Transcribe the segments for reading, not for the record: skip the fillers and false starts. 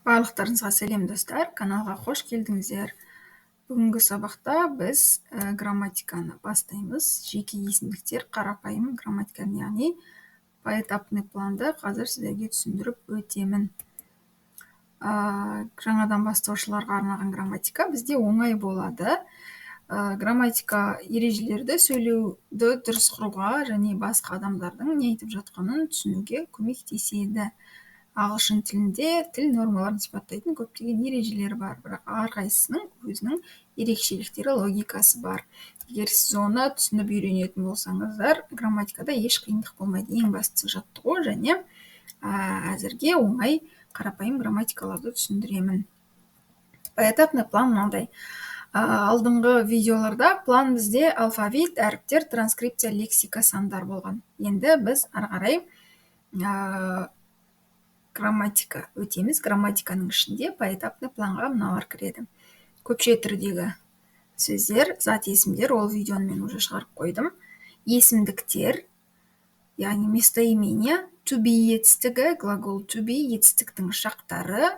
Барлықтарыңызға сәлем, достар! Каналға қош келдіңіздер! Бүгінгі сабақта біз грамматиканы бастаймыз. Жеке есімдіктер, қарапайым грамматиканы, яғни поэтапный планды қазір сіздерге түсіндіріп өтемін. Жаңадан бастаушыларға арналған грамматика бізде оңай болады. Грамматика ережелерді сөйлеуді дұрыс құруға және басқа адамдардың не айтып жатқанын түсінуге көмектеседі. Ағылшын тілінде тіл нормаларын сипаттайтын көптеген ережелер бар, бірақ әрқайсысының өзінің ерекшеліктері, логикасы бар. Егер сіз оны түсініп үйренетін болсаңыздар, грамматикада еш қиындық болмайды. Ең бастысы жаттығу және әзірге оңай, қарапайым грамматикаларды түсіндіремін. Поэтапный план мынандай. Алдыңғы видеоларда план бізде алфавит, әріптер, транскрипция, лексика, сандар болған. Енді біз ары қарай грамматика өтеміз. Грамматиканың ішінде поэтапный планға мыналар кіреді: көпше түрдегі сөздер, зат есімдер, ол видеоны мен уже шығарып қойдым, есімдіктер, яғни местоимение, to be етістігі, глагол to be, етістіктің шақтары,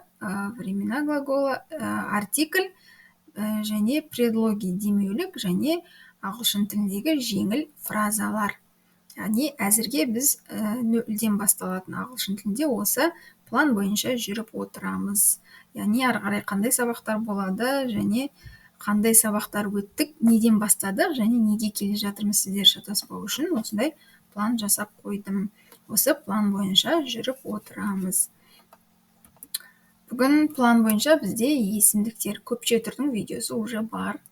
времена глагола, артикль және предлоги, демеулік және ағылшын тіліндегі жеңіл фразалар. Яғни әзірге біз нөлден басталатын ағылшын тілінде осы план бойынша жүріп отырамыз. Яғни ары қарай қандай сабақтар болады және қандай сабақтар өттік, неден бастадық және неге келе жатырмыз, сіздер шатаспау үшін осындай план жасап қойдым. Осы план бойынша жүріп отырамыз. Бүгін план бойынша бізде есімдіктер. Көпше түрдің видеосы уже бар,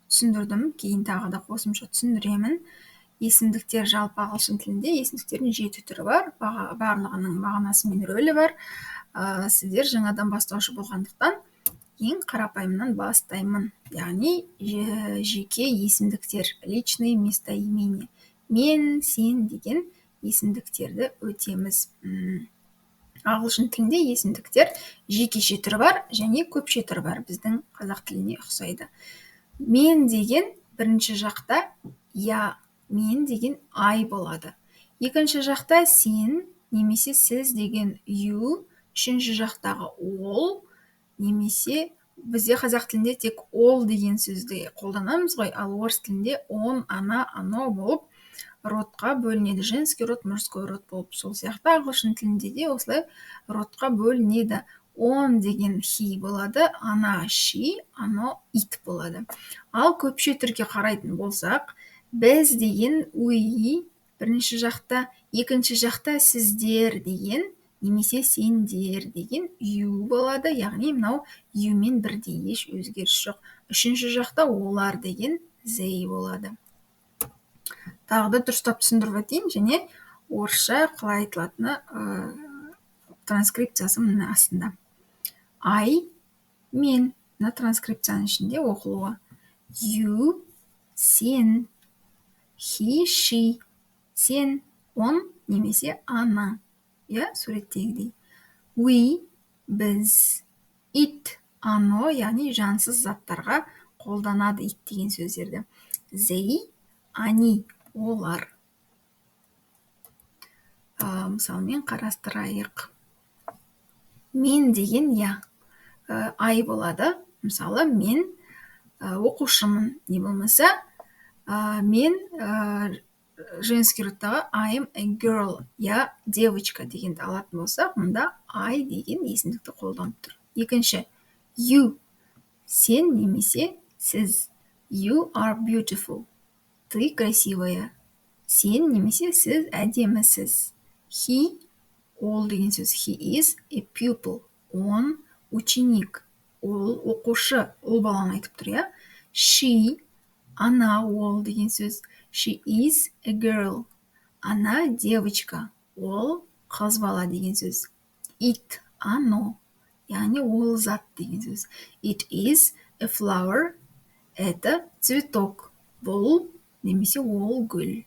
түсіндірдім, кейін тағы да қосымша түсіндіремін. Есімдіктер: жалпы ағылшын тілінде есімдіктердің жеті түрі бар, барлығының мағынасы мен рөлі бар. Сіздер жаңадан бастаушы болғандықтан, ең қарапайымнан бастаймын, яғни жеке есімдіктер, личные местоимения, мен, сен деген есімдіктерді өтеміз. Ағылшын тілінде есімдіктер жекеше түрі бар және көпше түрі бар, біздің қазақ тіліне ұқсайды. Мен деген бірінші жақта я, мен деген I болады, екінші жақта сен немесе сіз деген you, үшінші жақтағы ол немесе, бізде қазақ тілінде тек ол деген сөзді қолданамыз ғой, ал орыс тілінде он, она, оно болып родқа бөлінеді, женский род, мужской род болып. Сол сияқты ағылшын тілінде де осылай родқа бөлінеді: он деген he болады, она she, оно it болады. Ал көпше түрге қарайтын болсақ, біз деген we бірінші жақта, екінші жақта сіздер деген немесе сендер деген you болады, яғни мынау you мен бірдей, еш өзгеріс жоқ. Үшінші жақта олар деген they болады. Тағы да дұрыстап түсіндіріп өтейін және орысша қалай айтылатыны, транскрипциясы мына астында. I – мен, мына транскрипцияның ішінде оқылуы. You – сен, he, she – сен, он немесе она, иә, суреттегідей. We – біз, it, оно, яғни жансыз заттарға қолданады it деген сөздерді. They, они, олар. Мысалмен қарастырайық. Мен деген я, I болады. Мысалы, мен оқушымын, не болмаса мен, женский родтағы I'm a girl, я девочка дегенді алатын болсақ, мұнда I деген есімдікті қолданып тұр. Екінші, you – сен немесе сіз. You are beautiful, ты красивая, сен немесе сіз әдемісіз. He – ол деген сөз. He is a pupil, он ученик, ол оқушы, ұл баланы айтып тұр, иә. She – она, ол деген сөз. She is a girl, она девочка, ол қыз бала деген сөз. It, оно, яғни ол зат деген сөз. It is a flower, это цветок, бұл немесе ол гүл.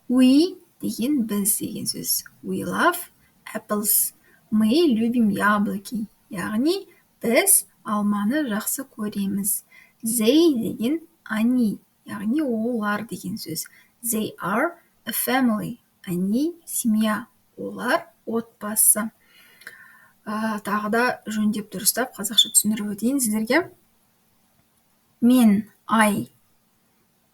We деген біз деген сөз. We love apples, мы любим яблоки, яғни біз алманы жақсы көреміз. They деген они, яғни олар деген сөз. They are a family, они семья, олар отбасы. Тағы да жөндеп дұрыстап қазақша түсіндіріп өтейін сіздерге. Мен, I,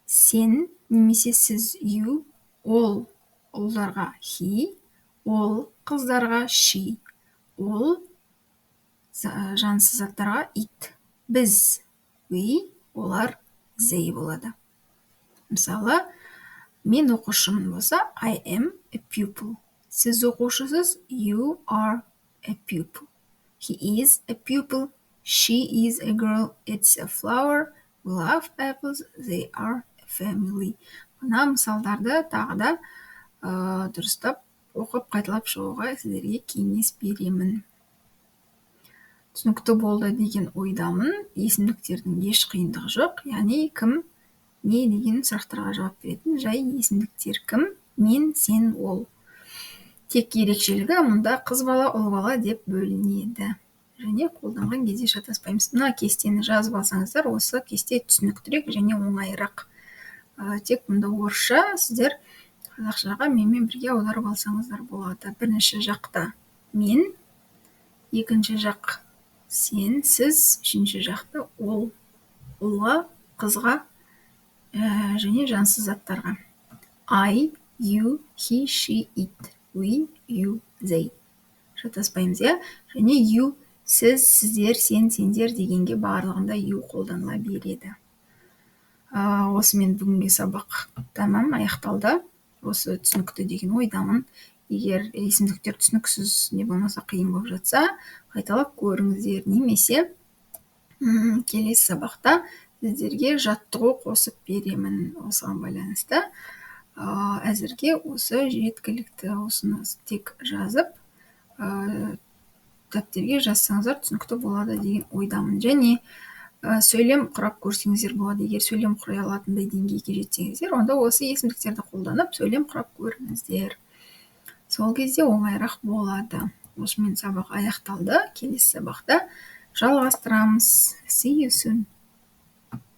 сен немесе сіз, you, ол ұлдарға he, ол қыздарға she, ол жансыз заттарға it. Біз, we, олар they болады. Мысалы, мен оқушымын болса, I am a pupil. Сіз оқушысыз, you are a pupil. He is a pupil. She is a girl. It's a flower. We love apples. They are a family. Мына мысалдарды тағы да дұрыстап оқып қайталап шығуға сіздерге кеңес беремін. Түсінікті болды деген ойдамын. Есімдіктердің еш қиындығы жоқ. Яғни кім, не деген сұрақтарға жауап беретін жай есімдіктер. Кім, мен, сен, ол. Тек ерекшелігі мұнда қыз бала, ұл бала деп бөлінеді. Және қолданған кезде шатаспаймыз. Мына кестені жазып алсаңыздар, осы кесте түсініктірек және оңайырақ. Тек мұнда орысша, сіздер қазақшаға менімен бірге аударып алсаңыздар болады. Бірінші жақта мен, екінші жақ сен, сіз, үшінші жақта ол, ұлға, қызға және жансыз заттарға. I, you, he, she, it. We, you, they. Шатаспаймыз, иә? Және you, сіз, сіздер, сен, сендер дегенге барлығында you қолданыла береді. Осымен бүгінгі сабақ тәмам, аяқталды. Осы түсінікті деген ойдамын. Егер есімдіктер түсініксіз, не болмаса қиын болып жатса, қайталап көріңіздер, немесе келесі сабақта сіздерге жаттығу қосып беремін осыған байланысты. Әзірге осы жеткілікті. Осыны тек жазып, дәптерге жазсаңыздар түсінікті болады деген ойдамын. Және сөйлем құрап көрсеңіздер болады. Егер сөйлем құрай алатындай деңгейге жетсеңіздер, онда осы есімдіктерді қолданып сөйлем құрап көріңіздер. Сол кезде оңайырақ болады. Осымен сабақ аяқталды. Келесі сабақта жалғастырамыз. See you soon.